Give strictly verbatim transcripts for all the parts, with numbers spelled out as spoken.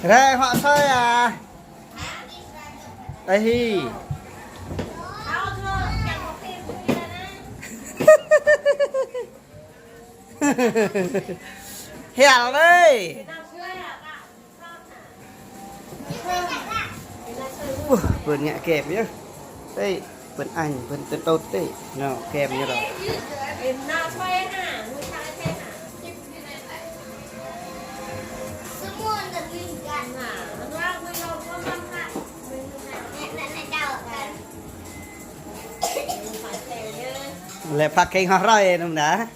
Rai huă soi à? Ơ hi. Hial đây. Ƀuh, ƀơ̆n ngă kem yơh. Tê, ƀơ̆n añ, ƀơ̆n tơtŭt tê. Nô, kem ñu rồi. Lĕ phak keng hŏ hrơi nŭm nă.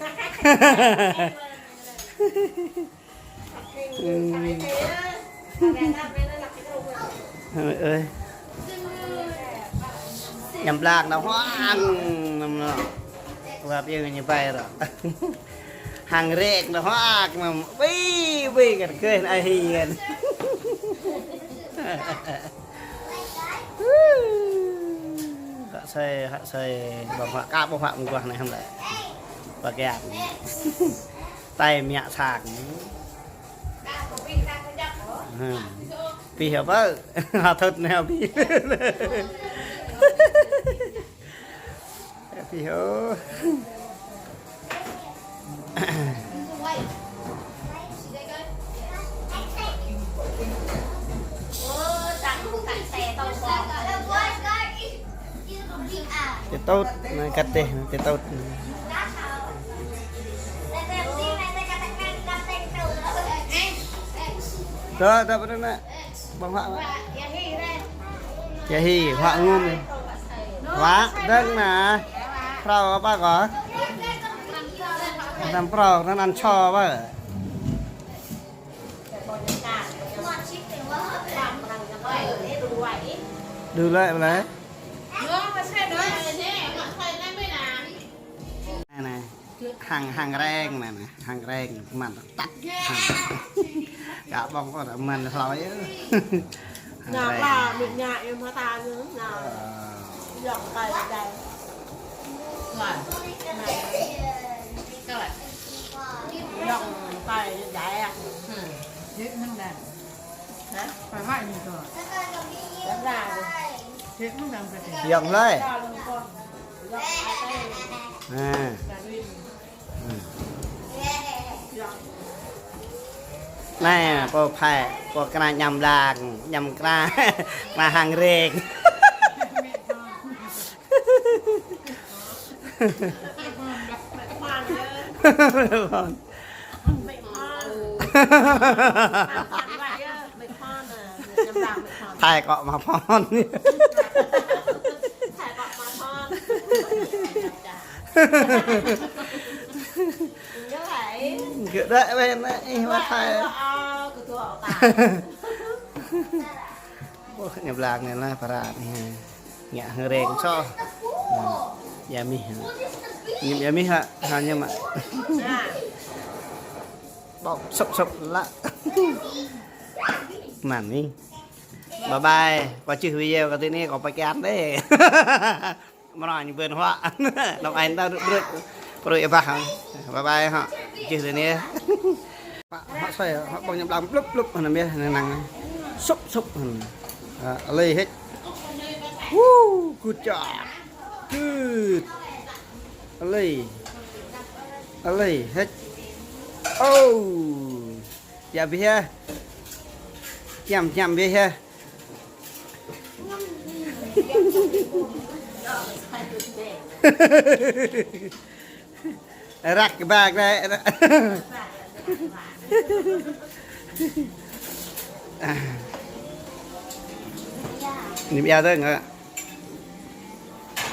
Ơi. Ñăm blang nao huă ang nŭm nă. Wăp yơh ñu pai ră. Hăng rek nao huă ang nŭm. Ui, ui, kăt kơi nă hi kăn. Hă sơi, hă sơi, ƀơ̆ng huă, kơ ƀơ̆ng huă mơguah anai hăm lĕ. Pakaian. Tai mă sang. Hă. Pih hă pơ? Hă thut anai pih. Pih hă. Tơtŭt, nă, kăt tê, tơtŭt. Tơ, tơ, pơ anŭn nă. Ƀơ̆ng huă. Yă hi, huă ngŭm. Huă, dơ̆ng nă. Phrâo ƀă kơ. Năm phrâo, năm ăn čô ƀă. Đu lĕ, lĕ. Anai, hăng, hăng reng anai, hăng reng, mơ̆n tăk, hăng. Kơ ƀơ̆ng kơ mơ̆n hlâo yơh. Hăng reng. Nă, mĭ nă, yơh mă ta yơh, nă. Ơ. Yŏng pai dai. Nă. Nă. Yŏng pai dai à. Hă. Dip năng đa. Hă? Pai huă ñu kơ. Dip năng đa. Dip năng đa. Yŏng hlơi. Yŏng pai dai. Hă. Anai, pô phai, pô kơna ñăm blang, ñăm kơna, kơna hăng reng. Thai kơ mă phon. Gơ̆ đă wen ih mă thai. Ơ, ñu blang anai lah, pơră anai. Ngă hăng reng soh. Yă mih. Ñu yă mih hă, hă ñu mă. Ƀơ̆ng sŭp sŭp lă. Anŭn anai. Bye bye. Kâo čih video kơ tui anai, kâo pai kian dêh. Mơnơ̆ng ñu ƀơ̆ng huă. Nŏk ai ta rut rut. Pruih ƀah. Bye bye hă. Čih tui anai. Huă, huă soi, huă ƀơ̆ng ñăm blang blŭp blŭp anŭn yơh, năng năng. Sŭp sŭp anŭn. Ơ, alơi hĕč. Woo, good job. Good. Alơi. Alơi hĕč. Oh. Yă bih yơh. Ñăm ñăm bih yơh. Răk bak rai. Ñu ƀiă tơ ngă.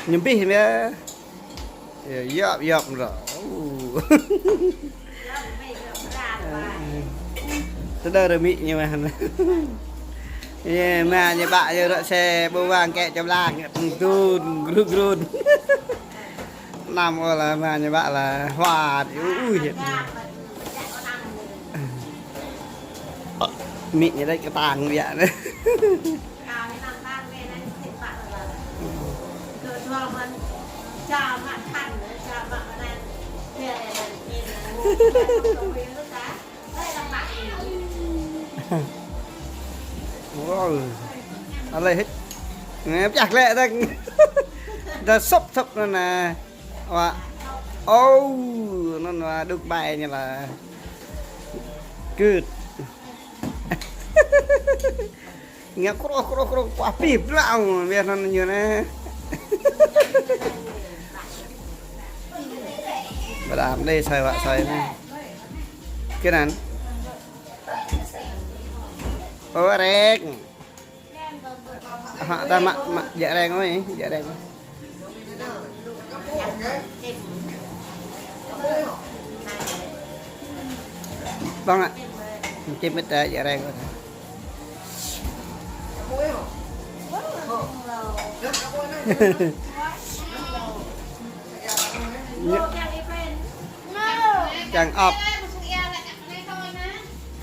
Ñu bih mơ̆. Yŏp, yŏp ră. Tơdơi rơmĭ ñu mơ̆n. Yă, mă ñu ƀă ñu ră se ƀu wang kĕ čăm lang, tun, grun, grun. Năm ôh lah, mă ñu ƀă lah, huă, ui, ui. Mĭ ñu đĕč kơtang biă anai. Wow. Alai hĭ. Nè, pơyah lĕ ta. Ta sŭp sŭp anŭn nè. Wa. Ô, anŭn wa đuk bai ñu lah. Gưt. Ngă krôh, krôh, krôh, kuah pip lah, ƀiă anŭn ñu nè. Ƀu đam đơi soi wa soi nè. Kơ anŭn. Ô, rek. Hă, ta mă, mă, djă reng ơi, djă reng. Ƀơ̆ng ah. Čim mĕt, djă reng ơi. Čang ŏp.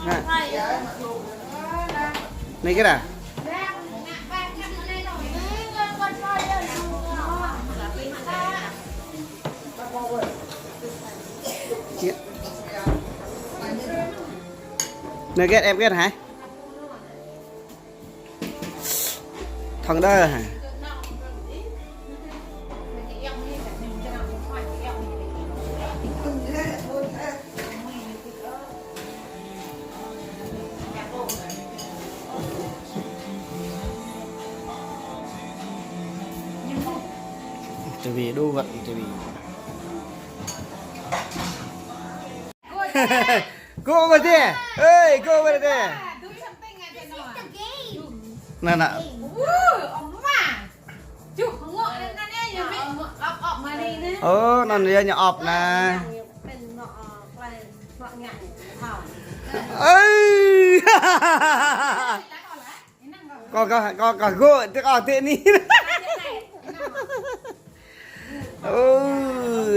Nè. Anai kơ đa. Anai gĕt, em gĕt hă? Thŏng đơ hă? Tui đu wăt tui. Go over there. Hey, go over there. Nè, nè. Ô, anŭn yơh ñu ŏp nè. Ơi. Kâo, kâo, kâo, kâo gơ̆, tơ kâo tơ anai. Ơ,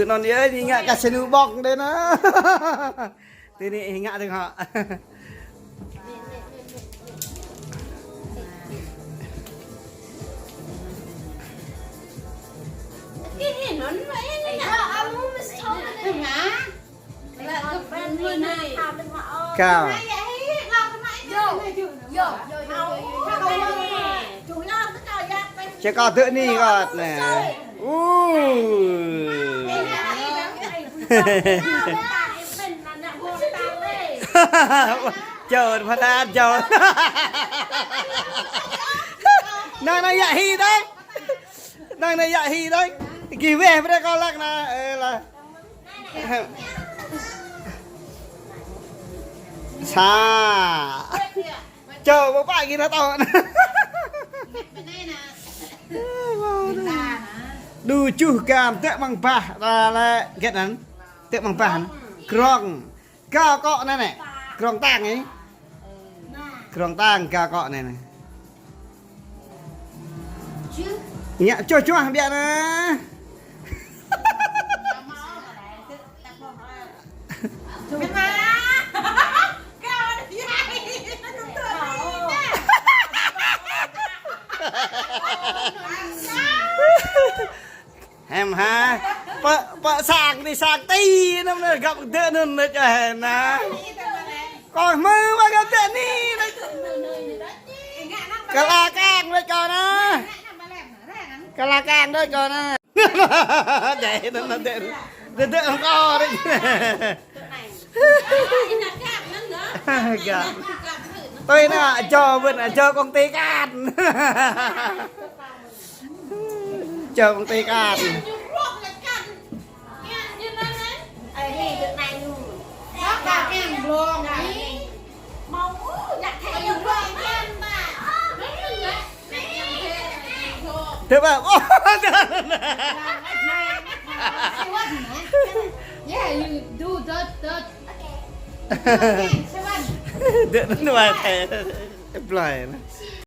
anŭn yơh, ñu ngă kơ sơnu ƀơ̆ng đơi nè. Tơ anai ngă tơ hŏ. Kâo. Čê kâo tơ anai kâo nè. Ơ. Čô, pơtăn čô. Năng, năng yă hĭ đơi. Năng, năng yă hĭ đơi. Gih weh brơi kâo lăk nè. Ơ lah. Sa. Čô, ƀu pă gih nă tŏ. Đu čuh gam tơ̆ amăng bah, ta lĕ gĕt anŭn. Tơ̆ amăng bah anŭn. Krong. Gao akŏ anai nè. Krong tang ih. Krong tang gao akŏ anai nè. Ngă čuh čuh biă nè. Hem ha. Pơ, pơ sang anai sang ti, anŭn nè găp dơ̆ anŭn nĕ čơ hen nè. Kâo hmư̆ wa găp dơ̆ anai nĕ. Kơ la kang đôč kâo nè. Kơ la kang đôč kâo nè. Dêh, anŭn nè dêh. Dêh, dêh, kâo đôč. Găp. Tui nè, čô ƀing, čô công ty kan. Čô công ty kan. Tơpă. Ô, Yeah, you do that, that. Dơ̆ anŭn wa thai. Apply nè.